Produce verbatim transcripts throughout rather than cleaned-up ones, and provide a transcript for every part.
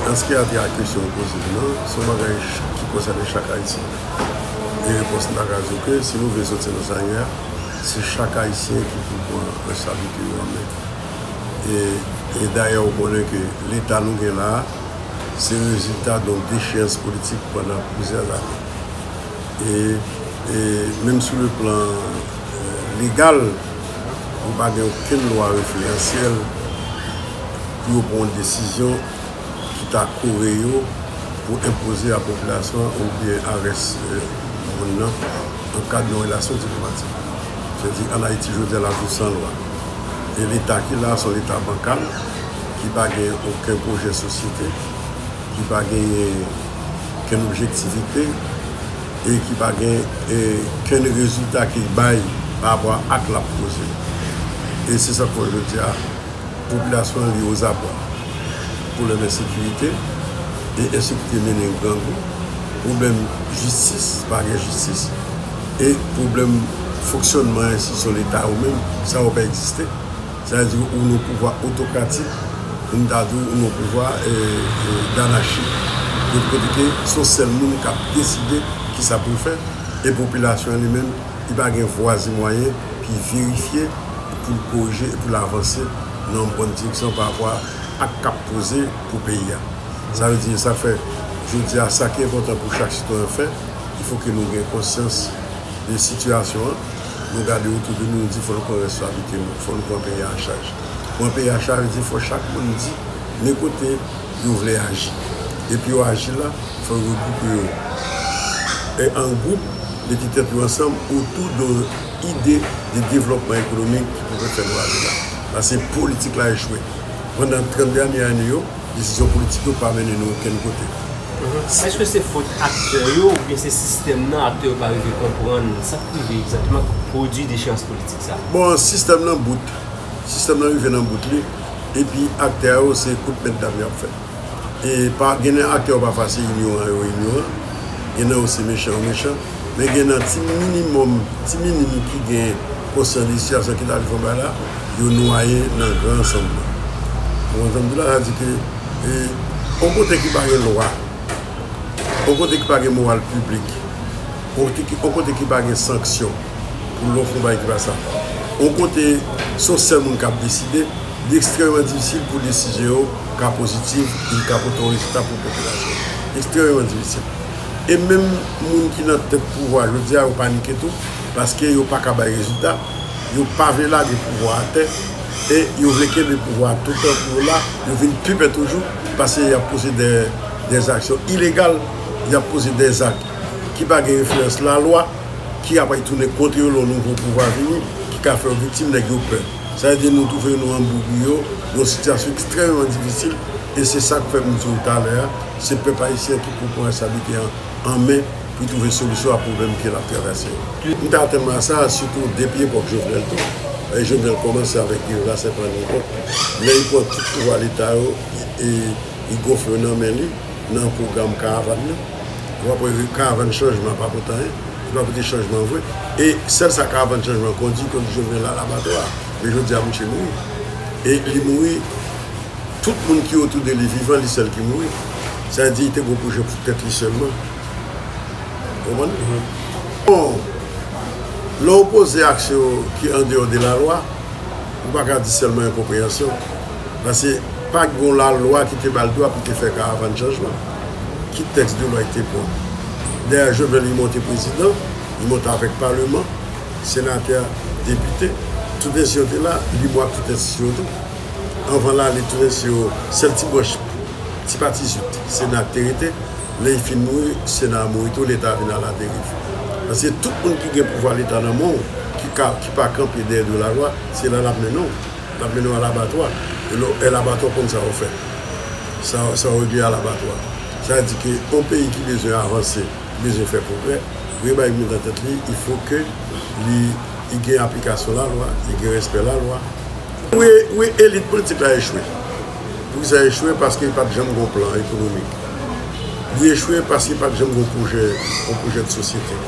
An se ki a trait a kesyon w poze m nan, se yon bagay ch- ki konsène chak Ayisyen. E repons m ta ka di w ke si nou vle soti nan sa n ye a, se chak Ayisyen ki pou pran responsablite yo an men. E, e dayè, ou konnen ke Leta nou gen la a, se rezilta yon decheyans politik pandan plizyè lane. E, e menm sou le plan, e, legal, nou pa gen okenn lwa referansèl pou yo pran yon desizyon ki ta kore yo pou enpoze a popilasyon an oubyen a rès, e, moun nan an kad yon relasyon diplomatik. Sètadi, ann Ayiti, jodi a, la nou san lwa. E Leta ki la, se yon Leta bankal, ki pa gen okenn pwojè sosyete, ki pa genyen okenn objektivite e ki pa gen, e, okenn rezilta ke l bay pa rapò a ak l ap poze. E se sa k fè jodi a, popilasyon an li ozabwa. Pwoblèm ensekirite, e ensekirite mennen grangou, pwoblèm jistis, pa gen jistis, e pwoblèm fonksyònman enstitisyon Leta yo menm, sa yo pa egziste. Sa vle di ou nan yon pouvwa otokratik, pou m ta di w, ou nan yon pouvwa, e, e, danachi. Kote, kote ke se yon sèl moun k ap deside kisa pou l fè, e popilasyon an li menm, li pa gen vwa e mwayen pou l verifye, pou l korije, e pou l avanse nan yon bòn direksyon pa rapò a ak k ap poze pou peyi a. Sa vle di, sa fè, jodi a, sa ki enpòtan pou chak sitwayen fè, il faut que nou gen konsyans de sitiyasyon an, nou gade otou de nou, nou di fò nou pran responsablite nou, fò nou pran peyi a an chaj. Pran peyi a an chaj vle di fò chak moun di men kote yo vle aji. Epi yo aji la, fò yo regwoupe yo, e, an gwoup, mete tèt yo ansanm otou de ide de devlòpman ekonomik ki pou fè nou ale la. Paske politik la echwe. Pandan trant dènye ane yo, desizyon politik yo pa mennen nou okenn kote. Èske se fòt aktè yo oubyen se sistèm nan, aktè yo pa rive konprann sa k rive egzakteman k pwodui decheyans politik sa? Bon, sistèm nan bout. Sistèm nan rive nan bout li, epi aktè yo se kout mèt dam y ap fè. E pa, gen nan aktè yo pa fè, se inyoran yo inyoran, gen nan yo se mechan yo mechan, men gen nan ti minimòm, ti minim ki gen konsyans de sitiyasyon ki ta rive anba la, yo nwaye nan gran ansanm nan. Ou konprann sa m di la? Sa di ke, e, yon kote ki pa gen lwa, yon kote ki pa gen moral piblik, yon kote ki, yon kote ki pa gen sanksyon pou lè w fè yon bagay ki pa sa, yon kote se yon sèl moun k ap deside, li ekstrèmeman difisil pou desizyon yo ka pozitif, e li ka pote yon rezilta pou popilasyon. Ekstrèmeman difisil. E menm moun ki nan tèt pouvwa jodi a, yo panike tou, paske yo pa ka bay rezilta, yo pa vle lage pouvwa atè, e yo vle kenbe pouvwa a toutan pou yo la, yo vin pi pè toujou, paske y ap poze dè, dè aksyon ilegal, y ap poze dè zak ki pa gen referans lalwa, ki apre tounen kont yo lè yon nouvo pouvwa vini, ki ka fè yo viktim, nèg yo pè. Sa vle di nou twouve nou anbougouye, nan yon sitiyasyon ekstrèmeman difisil, e se sa k fè m di w talè a, se pèp ayisyen ki pou pran responsablite an, an men pou l twouve solisyon a pwoblèm ke l ap travèse yo. M ta atann m a sa, sitou depi epòk Jovenel tou. E Jovenel kòmanse avèk Eva Saint Anne epòk, lè li pran tout pouvwa Leta yo, e li gonfle yo nan men li, nan pwogram karavàn nan. Ou pa wè karavàn chanjman pa pote anyen, li pa pote chanjman vre. E sèl sa karavàn chanjman kondui, kondui Jovenel al abatwa. Men jodi a, misye mouri. E li mouri, tout moun ki otou de li vivan, li sèl ki mouri. Sa vle di, li te gon pwojè pou tèt li sèlman. Ou konprann? Bon, lè w poze aksyon ki andeyò de lalwa, ou pa ka di sèlman enkonpreyansyon. Paske pa t gon lalwa ki te ba l dwa pou l te fè karavàn chanjman. Ki tèks de lwa li te pran? Dayè, Jovenel li monte prezidan, li monte avèk paleman, senatè, depite, tout enstitisyon te la, li bon ak tout enstitisyon tou. Anvan l ale, tout enstitisyon, sèl ti branch, ti pati zwit, Sena k te rete. Lè li fin mouri, Sena a mouri tou, Leta a vin aladeriv. Paske tout moun ki gen pouvwa Leta nan men w, ki ka, ki pa kanpe dèyè do lalwa, se la l ap mennen w. L ap mennen w alabatwa. E lè, e labatwa konn sa yo fè. Sa, sa yo regle alabatwa. Sa vle di ke yon peyi ki bezwen avanse, ki bezwen fè pwogrè, premye bagay ki met nan tèt li, il faut que li, li gen aplikasyon lalwa, li gen respè lalwa. Wi, wi, elit politik la echwe. Poukisa echwe? Paske pa t janm gon plan ekonomik. Li echwe paske pa t janm gon pwojè, yon pwojè de sosyete.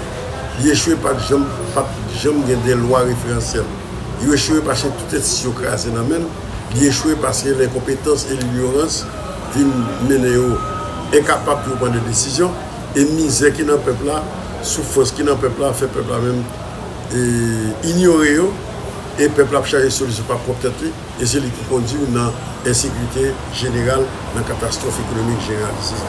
Li echwe pa t janm, pa t janm gen de lwa referansèl. Li echwe paske tout enstitisyon kraze nan men l. Li echwe paske lenkonpetans e linyorans vin mennen yo enkapab pou yo pran de desizyon, e mizè ki nan pèp la, soufrans ki nan pèp la, fè pèp la menm e, inyore yo, e pèp la ap chache solisyon pa pwòp tèt li, e se li ki kondi w nan ensekirite jeneral, nan katastwòf ekonomik jeneralize.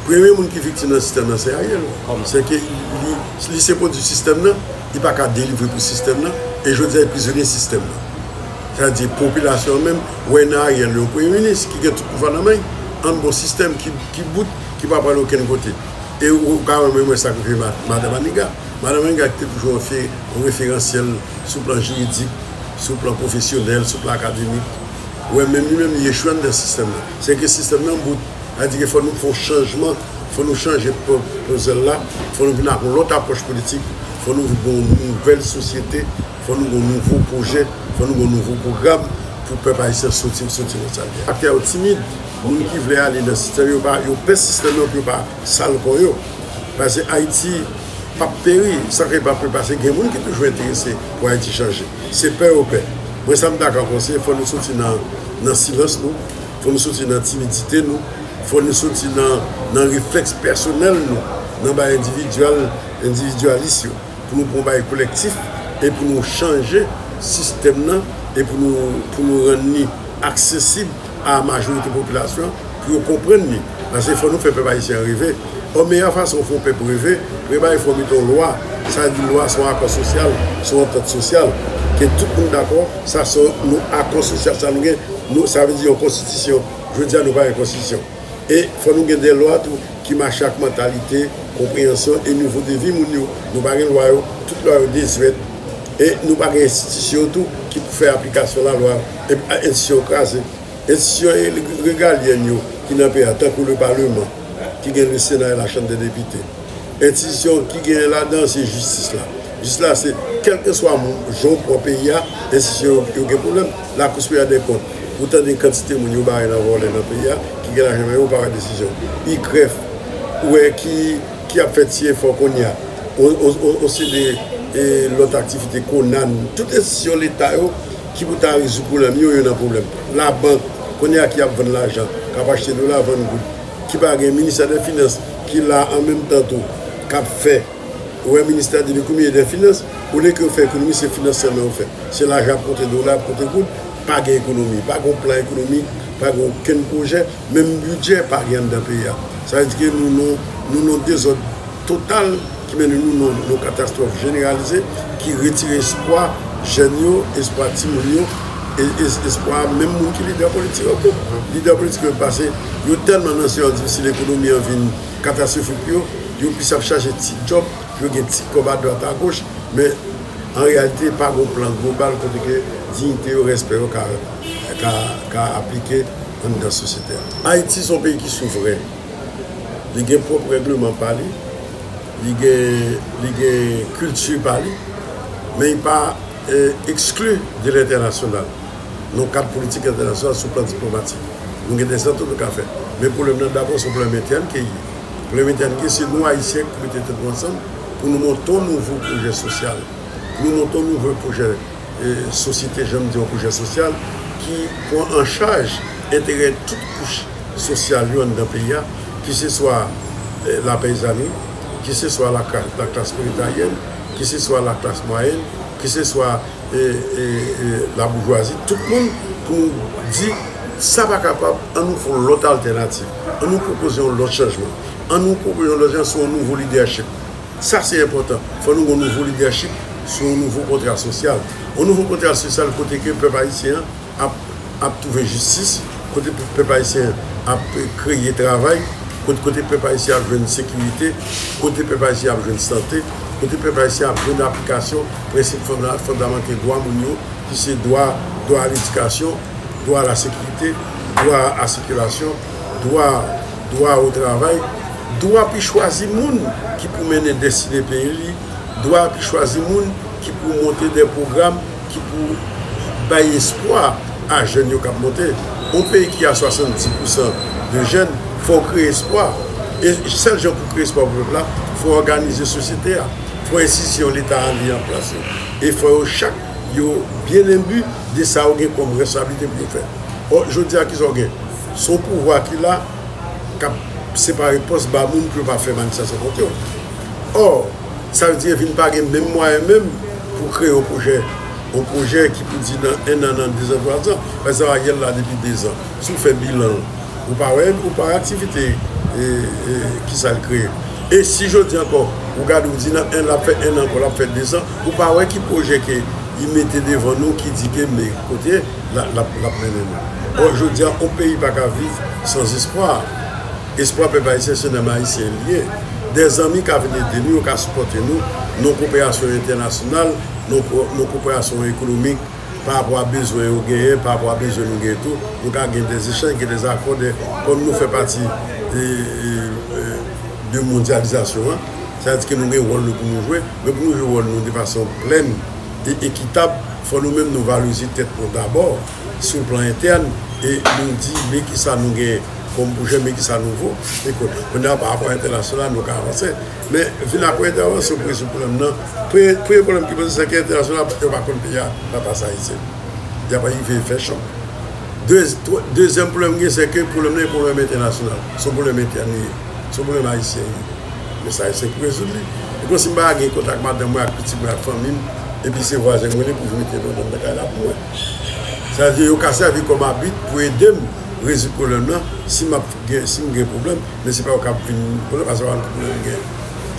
Premye moun ki viktim nan sistèm nan se Ariel. Se ke li, li se pwodui sistèm nan, li pa ka delivre pou sistèm nan, e jodi a li prizonye sistèm nan. Sa vle di popilasyon an menm wè nan Ariel yon premye minis ki gen tout pouvwa nan men l, ann bon sistèm ki, ki bout, ki pa pral okenn kote. E ou ka menm wè sa k rive ma- madan Maniga. Madan Maniga ki te toujou yon fe- yon referansyèl sou plan jiridik, sou plan pwofesyonèl, sou plan akademik. Ou wè menm li menm li echwe anndan sistèm nan. Se ke sistèm nan bout. Sa vle di ke fò nou fè yon chanjman, fò nou chanje pwozè la, fò nou vin ak yon lòt apwòch politik, fò nou gen yon nouvèl sosyete, fò nou gen yon nouvo pwojè, fò nou gen yon nouvo pwogram pou pèp ayisyen soti, soti nan sa l ye. Aktè yo timid, moun ki vle ale nan sistèm yo pa, yo pè sistèm nan pou yo pa sal kò yo. Paske Ayiti p ap peri, sa k ap pase, gen moun ki toujou enterese pou Ayiti chanje. Se pè yo pè. Mwen sa m ta ka konseye, fò nou soti nan, nan silans nou, fò nou soti nan timidite nou, fò nou soti nan, nan reflèks pèsonèl nou, nan bagay endividyal, endividyalis yo, pou nou pran bagay kolektif e pou nou chanje sistèm nan e pou nou, pou nou rann li aksesib a majorite popilasyon pou yo konprann li. Paske fò nou fè pèp ayisyen an reve. Ò, meyè fason pou fè yon pèp reve, prepare fò mete yon lwa. Sa vle di lwa se yon akò sosyal, se yon antant sosyal. Ke tout moun dakò, sa se yon akò sosyal, sa nou gen, nou, sa vle di yon konstitisyon. Jodi a nou pa gen konstitisyon. E fò nou gen de lwa tou ki mache ak mantalite, konpreyansyon e nivo de vi moun yo. Nou pa gen lwa yo, tout lwa yo dezwèt. E nou pa gen enstitisyon tou ki pou fè aplikasyon lalwa. E, enstitisyon yo kraze. Enstitisyon regalyèn yo ki nan peyi a, tankou le Parlement, ki gen le Sénat et la Chambre des députés. Enstitisyon ki gen ladan se jistis la. Jistis la se, kèlkeswa moun, jan w pran peyi a, enstitisyon yo, yo gen pwoblèm. Lakou Siperyè dè Kont, ou tande kantite moun yo bare nan vòlè nan peyi a, ki gen lajan men yo pa wè desizyon. IGREF, ou wè ki, ki ap fè ti efò kounye a. On, on, on, on seri de, e, lòt aktivite, Konan, tout enstitisyon leta yo ki pou ta rezoud pwoblèm yo, yo nan pwoblèm. Labank, kounye a ki ap vann lajan, k ap achte dola, vann goud, ki pa gen ministè de finans ki la an menm tan tou, k ap fè, ou wè ministè de lekonomi e de finans, olye ke yo fè ekonomi, se finans sèlman yo fè. Se lajan ap konte dola, ap konte goud, pa gen ekonomi, pa gen plan ekonomik, pa gen okenn pwojè, menm bidjè pa gen anndan peyi a. Sa vle di ke nou, nou, nou nan dezòd total ki mennen nou nan yon katastwòf jeneralize ki retire espwa jèn yo, espwa timoun yo, e, e, espwa menm moun ki lidè politik yo tou. Lidè politik yo pase, yo tèlman nan sitiyasyon difisil, ekonomi an vin katastwofik pou yo, yo plis ap chache ti djòb, pou yo gen ti kòb adwat agoch, men an reyalite pa gen yon plan global kote ke diyite yo, respè yo ka, ka, ka aplike anndan sosyete a. Ayiti se yon peyi ki souvren. Li gen pwòp règleman pa li, li gen, li gen kilti pa li, men li pa, e, ekskli de lentènasyonal. Nan kad politik entènasyonal sou plan diplomatik, nou gen de zantant nou ka fè. Men pwoblèm nan dabò se yon pwoblèm entèn ke li ye. Pwoblèm entèn ke se nou Ayisyen ki pou mete tèt nou ansanm pou nou monte yon nouvo pwojè sosyal, pou nou monte yon nouvo pwojè e, sosyete, jan m di, yon pwojè sosyal ki pran an chaj enterè tout kouch sosyal yo anndan peyi a, ki se swa, e, lapeyizani, ki se swa lakla-, laklas pwoletaryèn, ki se swa laklas mwayèn, ki se swa, e, e, e, laboujwazi, tout moun pou nou di sa pa kapab, ann nou fè yon lòt altènativ, ann nou pwopoze yon lòt chanjman, ann nou pwopoze yon lòt jan sou yon nouvo lidèchip. Sa se enpòtan. Fò nou gen yon nouvo lidèchip sou yon nouvo kontra sosyal. Yon nouvo kontra sosyal kote ke pèp ayisyen an ap, ap twouve jistis, kote pèp ayisyen an ap kreye travay, kote, kote pèp ayisyen an ap jwenn sekirite, kote pèp ayisyen an ap jwenn sante, kote pèp ayisyen an ap jwenn aplikasyon prensip fonda-, fondamantal dwa moun yo, ki se dwa, dwa a ledikasyon, dwa a la sekirite, dwa a sikilasyon, dwa, dwa o travay, dwa pou chwazi moun ki pou mennen destine peyi li, dwa pou chwazi moun ki pou monte de pwogram ki pou bay espwa a jèn yo k ap monte. Yon peyi ki a swasanndis pousan de jèn, fò w kreye espwa. E sèl jan pou kreye espwa pou pèp la, fò w òganize sosyete a, fò enstitisyon Leta a li an plas yo. E fò yo chak yo byen enbi de sa yo gen kòm responsablite pou yo fè. Ò, jodi a, kisa w gen? Se yon pouvwa ki la, k ap separe pòs ba moun pou yo pa fè manifestasyon kont yo. Ò, sa vle di vin pa gen menm mwayen menm pou kreye yon pwojè, yon pwojè ki pou di nan en an, nan dezan, twazan. Pa egzanp, Ariel la depi dezan. Si w fè bilan l, ou pa wè, ou pa wè aktivite, e, e, ki sa l kreye. E si jodi ankò, ou gade, ou di nan en, l ap fè en an ankò, l ap fè dezan, ou pa wè ki pwojè ke li mete devan nou ki di ke men kote l ap, l ap mennen nou. Ò, jodi a, yon peyi pa ka viv san espwa. Espwa pèp ayisyen, se nan men ayisyen li ye. Dè zanmi ka vin ede nou, yo ka sipòte nou, nan koperasyon entènasyonal, nan ko-, nan koperasyon ekonomik, pa rapò a bezwen yo genyen, pa rapò a bezwen nou genyen tou, nou ka gen dè echanj, gen dè akò, dè, kòm nou fè pati, e, e, e, de mondyalizasyon an, sa vle di ke nou gen wòl nou pou nou jwe, men pou nou jwe wòl nou de fason plèn e ekitab, fò nou menm nou valorize tèt nou dabò, sou plan entèn, e nou di men kisa nou genyen kòm pwojè, men kisa nou vo, e kote. Kounye a, pa rapò entènasyonal, nou ka avanse. Men vin ak yon entèvansyon pou rezoud pwoblèm nan. Premye, premye pwoblèm ki poze, se ke entènasyonal, yo pa konn peyi a, pa pase ayisyen. Y ap rive fè chòk. De-, twa-, dezyèm pwoblèm gen, se ke pwoblèm nan e pwoblèm entènasyonal. Se yon pwoblèm entèn li ye. Se yon pwoblèm ayisyen li ye. Men se ayisyen ki pou rezoud li. E kòmsi m pa gen kontak madanm mwen, ak pitit mwen, ak fanmi m, epi se vwazen m rele pou vin mete lòd nan kay la pou mwen. Sa vle di yo ka sèvi kòm abit pou ede m rezoud pwoblèm nan, si m ap gen, si m gen pwoblèm, men se pa yo k ap vin pwoblèm, paske yo pa konn ki pwoblèm m gen.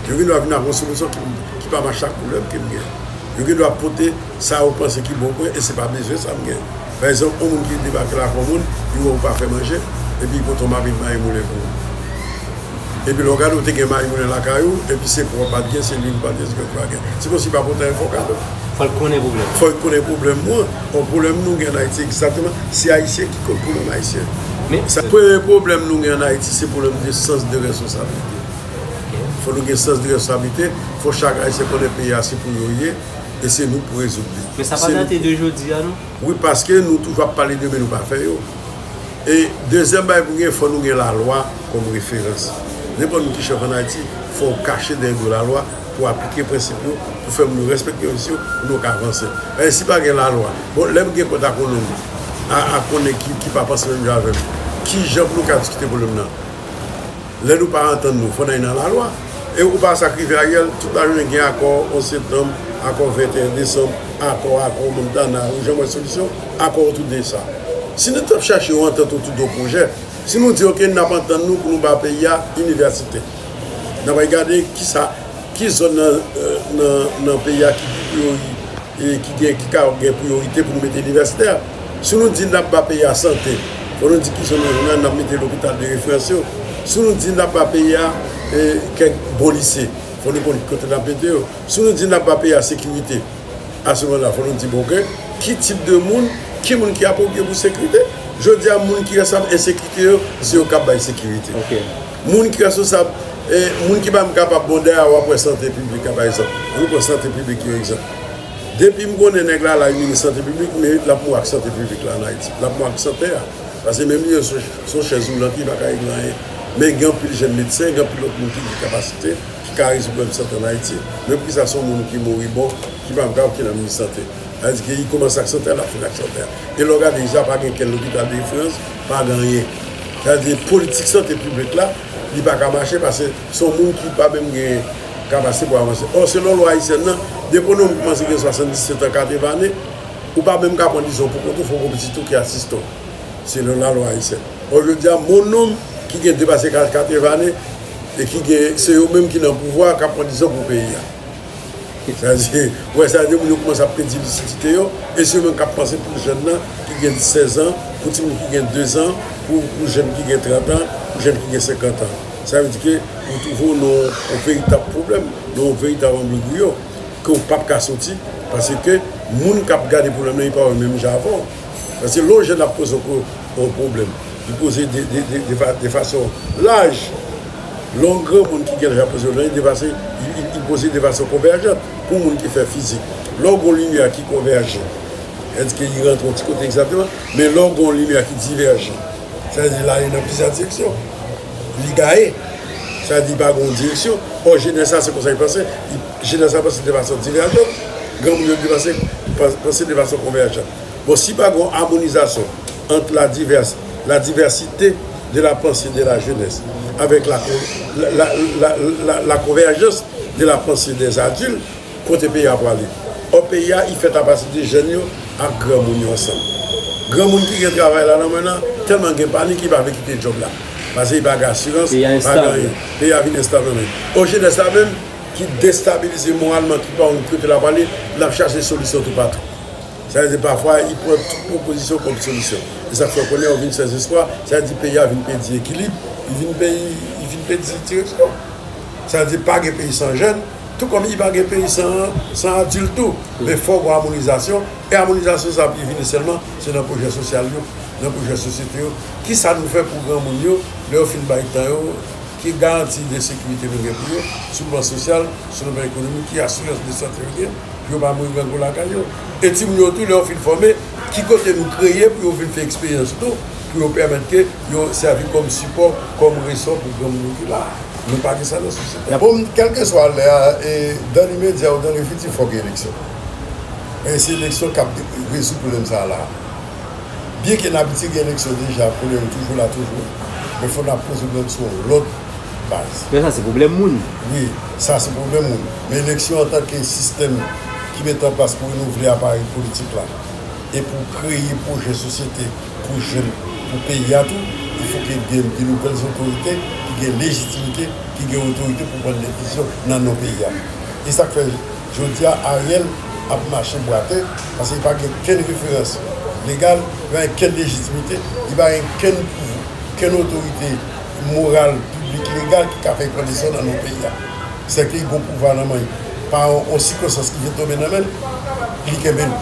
Yo gen dwa vin ak yon solisyon ki, ki pa mache ak pwoblèm ke m gen. Yo gen dwa pote sa yo panse ki bon pou mwen, e se pa bezwen sa m gen. Pa egzanp, yon moun ki debake lakay yon moun, li wè ou pa fè manje, epi li pote yon mabit mayi moulen pou ou. Epi lè w gade, ou te gen mayi moulen lakay ou, epi se pa w pa t gen, se lwil ou pa t gen, se gaz ou pa t gen. Se kòmsi li pa pote anyen fè w kado. Fò l konnen pwoblèm. Fò l konnen pwoblèm mwen. Bon, pwoblèm nou gen an Ayiti egzakteman, se Ayisyen ki konn pwoblèm Ayisyen. Men sa, premye pwoblèm nou gen an Ayiti, se pwoblèm de sans de responsablite. Fò nou gen sans de responsablite, fò chak Ayisyen konnen peyi a se pou yo ye, e se nou pou rezoud li. Men sa pa date de jodi a, non? Wi, paske nou toujou ap pale de, men nou pa fè yo. E dezyèm bagay pou gen, fò nou gen lalwa kòm referans. Nenpòt moun ki chèf an Ayiti, fò w kache dèyè do lalwa pou aplike prensip yo, pou fè moun yo respekte yo, pou nou ka avanse. E si pa gen lalwa, bon, lè m gen kont ak yon nonm, a, a konnen ki, ki pa panse menm jan avè m, ki jan pou nou ka diskite pwoblèm nan? Lè nou pa antann nou, fò n al nan lalwa. E ou pa wè sa k rive Ariel, tout lajounen gen akò onz septanm, akò venteyen desanm, akò, akò Montana, ou janm wè solisyon, akò otou de sa. Si nou t ap chache yon antant otou de yon pwojè, si nou di, oke, n ap antann nou pou nou ba peyi a inivèsite, n ap al gade kisa, ki zòn nan, nan, nan peyi a ki, ki priyori-, e ki gen, ki ka gen priyorite pou nou mete inivèsitè. Si nou di n ap ba peyi a sante, fò nou di ki zòn nan zòn nan n ap mete lopital de referans yo. Si nou di n ap ba peyi a, e, kèk bon lise, fò nou konn kote n ap mete yo. Si nou di n ap ba peyi a sekirite, a se moman la, fò nou di, bon, oke, ki tip de moun, ki moun ki apwopriye pou sekirite? Jodi a, moun ki responsab ensekirite yo, se yo k ap bay sekirite. Oke. Moun ki responsab, e, moun ki pa menm kapab, bon, dèyè a, w ap wè sante piblik la, pa egzanp. Ann pran sante piblik yon egzanp. Depi m konnen nèg la la, li minis sante piblik, men l ap mouri ak sante piblik la ann Ayiti. L ap mouri ak sante a. Paske menm li, se yon, se yon chèz woulant, li pa ka regle anyen. Men gen anpil jèn medsen, gen anpil lòt moun ki gen kapasite, ki ka rezoud pwoblèm sante ann Ayiti. Men poukisa se yon moun ki moribon, ki pa menm kapab ki nan minis sante? Sa vle di ke li kòmanse ak sante a, l ap fini ak sante a. E lè w gade, deja pa gen kèk lopital de referans, pa gen anyen. Sa vle di politik sante piblik la, li pa ka mache paske se yon moun ki pa menm gen kapasite pou avanse. Ò, selon lwa ayisyèn nan, depi yon nonm kòmanse gen swasanndisèt an, katreven ane, ou pa menm ka pran desizyon pou kont ou, fòk yon pitit ou ki asiste w. Selon lalwa ayisyèn. Ò, jodi a, yon nonm ki gen depase ka-, katreven ane, e ki gen, se yo menm ki nan pouvwa, k ap pran desizyon pou peyi a. Sa vle di, ou wè, sa vle di moun yo kòmanse ap pèdi lisidite yo, e se yo menm k ap panse pou jèn nan ki gen sèz an, pou timoun ki gen de zan, pou, pou jèn ki gen trant an, pou jèn ki gen senkant an. Sa vle di ke ou twouve w nan yon veritab pwoblèm, nan yon veritab anbrigriyo, ke w p ap ka soti, paske moun k ap gade pwoblèm nan, li pa wè menm jan avè w. Paske lè yon jèn ap poze yon pwoblèm, li poze de, de, de, de fa-, de fason laj. Lè yon granmoun ki gen laj ap poze pwoblèm, li depase, li, li, li poze de fason konvèjant pou moun ki fè fizik. Lè w gen yon limyè ki konvèje, sètadi ke li rantre yon ti kote egzakteman, men lè w gen yon limyè ki divèje, sètadi l ale nan plizyè direksyon, li gaye. Sètadi li pa gen yon direksyon. Ò, jenès la, se konsa li panse. Li, jenès la panse de fason divèjant. Granmoun yo depase, pan-, panse de fason konvèjant. Bon, si pa gen yon amonizasyon ant la divès-, la diversité de la pensée de la jeunesse, avec la, la, la, la, la, la convergence de la pensée des adultes, kote peyi a prale. Ò, peyi a, li fèt apati de jèn yo ak granmoun yo ansanm. Granmoun ki gen travay la nan men nan, tèlman gen panik, li pa vle kite djòb la. Paske li pa gen asirans, pa gen anyen. Peyi a vin enstab nan men. Ò, jenès la menm, ki destabilize moralman, ki pa konn kote l ap ale, l ap chache solisyon toupatou. Sa vle di, pafwa, li pran tout pwopozisyon kòm solisyon. E sa k fè w konnen yo vin san espwa, sa vle di, peyi a vin pèdi ekilib, li vin peyi, li vin pèdi direksyon. Sa vle di, pa gen peyi san jèn, tou kòm li pa gen peyi san, san adilt tou. Men fòk gen amonizasyon, e amonizasyon sa ap vini sèlman, se nan pwojè sosyal yo, nan pwojè sosyete yo. Kisa nou fè pou granmoun yo, lè yo fin bay tan yo, ki garanti de sekirite nou gen pou yo, sou plan sosyal, sou plan ekonomik, ki asirans de sante yo gen, pou yo pa mouri grangou lakay yo. E timoun yo tou, lè yo fin fòme, ki kote nou kreye pou yo vin fè eksperyans tou, pou yo pèmèt ke yo sèvi kòm sipò, kòm resò pou granmoun yo ki la. Nou pa gen sa nan sosyete a. Bon, kèlkeswa lè a, e, dan limedya ou dan lefiti, fòk gen eleksyon. E se eleksyon k ap rezoud pwoblèm sa a la. Byenke n abitye gen eleksyon deja, pwoblèm yo toujou la toujou, men fò n ap poze pwoblèm sou yon lòt baz. Men sa se pwoblèm moun. Wi, sa se pwoblèm moun. Men eleksyon antanke sistèm ki mete an plas pou renouvle aparèy politik la e pou kreye pwojè sosyete pou jèn, pou peyi a tou, il fò ke gen de nouvèl otorite ki gen lejitimite, ki gen otorite pou pran desizyon nan non peyi a. E sa k fè jodi a Ariel ap mache bwa atè, paske li pa gen kenn referans legal, li pa gen kenn lejitimite, li pa gen kenn pouvwa, kenn otorite moral, piblik, legal ki ka fè l pran desizyon nan non peyi a. Sèke li gen pouvwa nan men li. Pa yon, yon sikonstans ki vin tonbe nan men l, li kenbe l.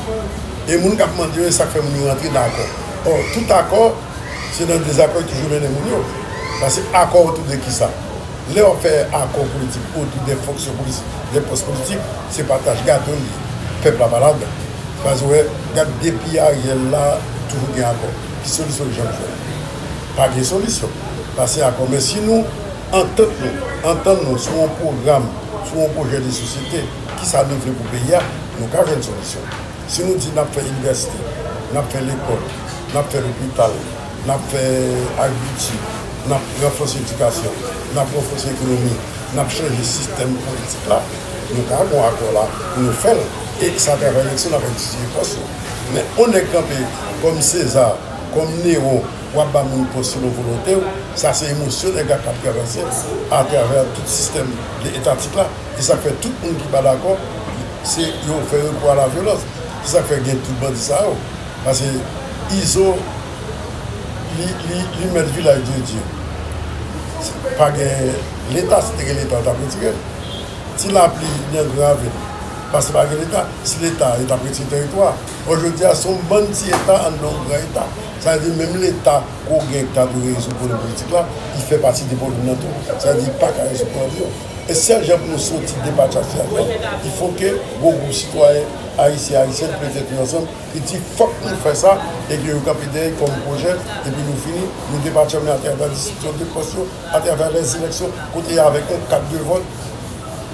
E moun k ap mande yo, e sa k fè moun yo rantre nan akò. Ò, tout akò, se nan dezakò yo toujou mennen moun yo. Paske akò otou de kisa? Lè w ap fè akò politik otou de fonksyon politik, de pòs politik, se pataj gato l ye. Pèp la pa ladan. Paske w wè, gad depi Ariel la, toujou gen akò. Ki solisyon ki janm jwenn? Pa gen solisyon. Pase akò. Men si nou antant nou, antann nou sou yon pwogram, sou yon pwojè de sosyete, kisa nou vle pou peyi a, nou ka jwenn solisyon. Si nou di n ap fè inivèsite, n ap fè lekòl, n ap fè lopital, n ap fè agrikilti, n ap ranfòse edikasyon, n ap ranfòse ekonomi, n ap chanje sistèm politik la, nou ka gen yon akò la pou nou fè l. E se atravè eleksyon n ap etidye pòs yo. Men yon nèg kanpe kòm Seza, kòm Newo, w ap ba moun pòs selon volonte w, sa se emosyon nèg la k ap travèse atravè tout sistèm etatik la. E sa k fè tout moun ki pa dakò, se yo fè rekou a lavyolans. Se sa k fè gen tout bandi sa yo. Paske Izo, li, li, li mèt vilaj de Dye. Pa gen Leta, si te gen Leta, yo t ap retire l. Ti lapli nan Gran Ravin, paske pa gen Leta. Si Leta, yo t ap retire teritwa. Bon, jodi a, se yon bann ti eta anndan yon gran eta. Sa vle di, menm Leta, gwo gang ta dwe rezoud pwoblèm politik la, li fè pati de pwoblèm nan tou. Sa vle di, li pa ka rezoud pwoblèm yo. E sèl jan pou nou soti depatcha sitwayen, il faut que gwo gwoup sitwayen ayisyen, ayisyèn, mete tèt yo ansanm, ki di fòk nou fè sa, e ke yo kanpe dèyè kòm pwojè, epi nou fini, nou depatcha, men atravè distribiksyon de pòs yo, atravè lèzeleksyon, kote avèk yon kat de vòt,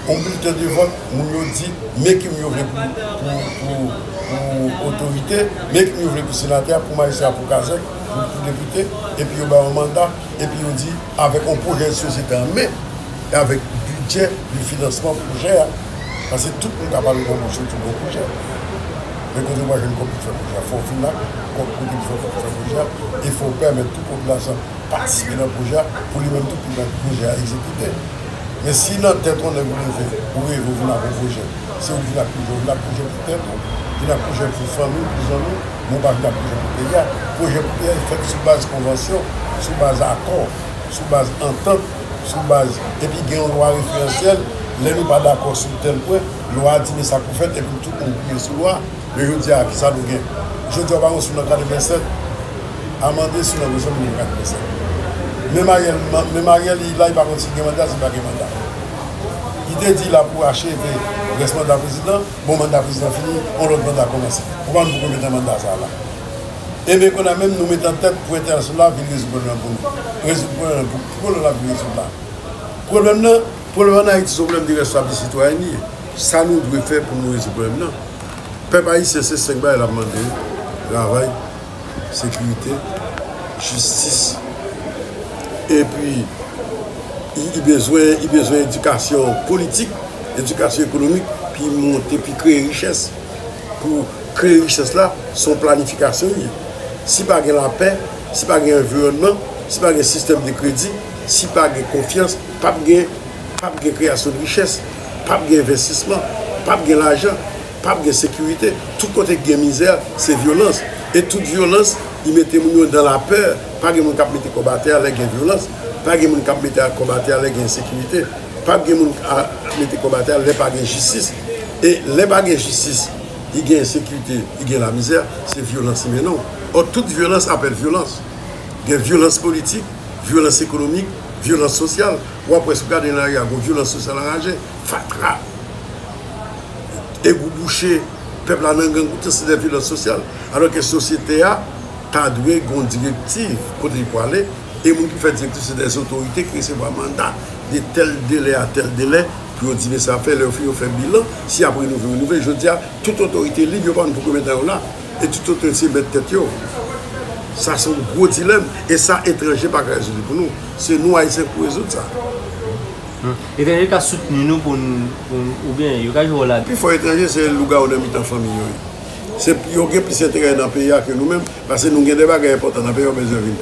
yon bilten de vòt, moun yo di men ki moun yo vle pou, pou, pou, pou otorite, men ki moun yo vle pou senatè, pou majistra, pou kazèk, pou, pou depite, epi yo ba yo manda, epi yo di, avèk yon pwojè sosyete an men, e avèk bidjè de finansman pwojè a. Paske tout moun ka pale nan bouch yo, tout bon pwojè. Men kote w pa jwenn kòb pou fè pwojè a, fò w fin la, kòb kote pou fè, fè pwojè a, e fò w pèmèt tout popilasyon patisipe nan pwojè a, pou li menm tou pèmèt pwojè a egzekite. Men si nan tèt yon nèg ou leve, ou reve, ou vin ak yon pwojè, se ou ki vin ak pwojè, ou vin ak pwojè pou tèt ou, vin ak pwojè pou fanmi w, pou zanmi w, men ou pa vin ak pwojè pou peyi a. Pwojè pou peyi a, li fèt sou baz konvansyon, sou baz akò, sou baz antant, sou baz, epi gen yon lwa referansèl, lè nou pa dakò sou tèl pwen, lwa a di men sa k pou fèt, epi tout moun kriye sou lwa a. Men jodi a, kisa nou gen? Jodi a, w pa wè sou nan katrevennsèt, amande sou nan rezon moun katrevennsèt. Menm Ariel, menm Ariel, li la, li pa konn si gen manda, si pa gen manda. Li te di la pou acheve rès manda prezidan, bon, manda prezidan fini, yon lòt manda kòmanse. Ou pa konn pou konbyen tan manda sa a la. Ebyen, kounye a menm, nou mete an tèt pou entènasyonal la vin rezoud pwoblèm nan pou nou. Rezoud pwoblèm nan pou, pou pwoblèm la vin rezoud la. Pwoblèm nan, pwoblèm ann Ayiti, se yon pwoblèm de responsabilite sitwayèn li ye. Sa nou dwe fè pou nou rezoud pwoblèm nan? Pèp ayisyen, se senk bagay l ap mande, travay, sekirite, jistis. Epi, li, li bezwen, li bezwen edikasyon politik, edikasyon ekonomik, pi monte, pi kreye richès. Pou kreye richès la, se yon planifikasyon li ye. Si pa gen lapè, si pa gen anviwònman, si pa gen sistèm de kredi, si pa gen konfyans, p ap gen, p ap gen kreyasyon de richès, p ap gen envestisman, p ap gen lajan, p ap gen sekirite. Tout kote ki gen mizè, se vyolans. E tout vyolans, li mete moun yo nan lapè. Pa gen moun k ap mete kòb atè a lè gen vyolans. Pa gen moun k ap mete kòb atè a lè gen ensekirite. Pa gen moun k ap mete kòb atè a lè pa gen jistis. E lè pa gen jistis, li gen ensekirite, li gen lamizè, se vyolans li mennen w. Ò, tout vyolans apèl vyolans. Gen vyolans politik, vyolans ekonomik, vyolans sosyal. W ap wè si w gade nan lari a, gen vyolans sosyal anraje, fatra, egou bouche, pèp la nan gang, tout se de vyolans sosyal. Alò ke sosyete a ta dwe gen yon direktiv kote li pou ale, e moun ki fè direktiv se de otorite ki resevwa manda de tèl delè a tèl delè pou yo di mesye a fè, lè yo fini yo fè bilan, si y ap renouvle, renouvle. Jodi a, tout otorite lib, yo pa konn pou konbyen tan yo la. E tout otorite se mèt tèt yo. Sa se yon gwo dilèm, e sa etranje pa ka rezoud li pou nou. Se nou Ayisyen pou rezoud sa. Hmm. Etranje ka soutni nou pou n, pou n, oubyen yo ka jwe wòl la. Pi fò etranje se lougawou nan mitan fanmi yo ye. Se, yo gen plis enterè nan peyi a ke nou menm, paske nou gen de bagay enpòtan nan peyi a, yo bezwen vin.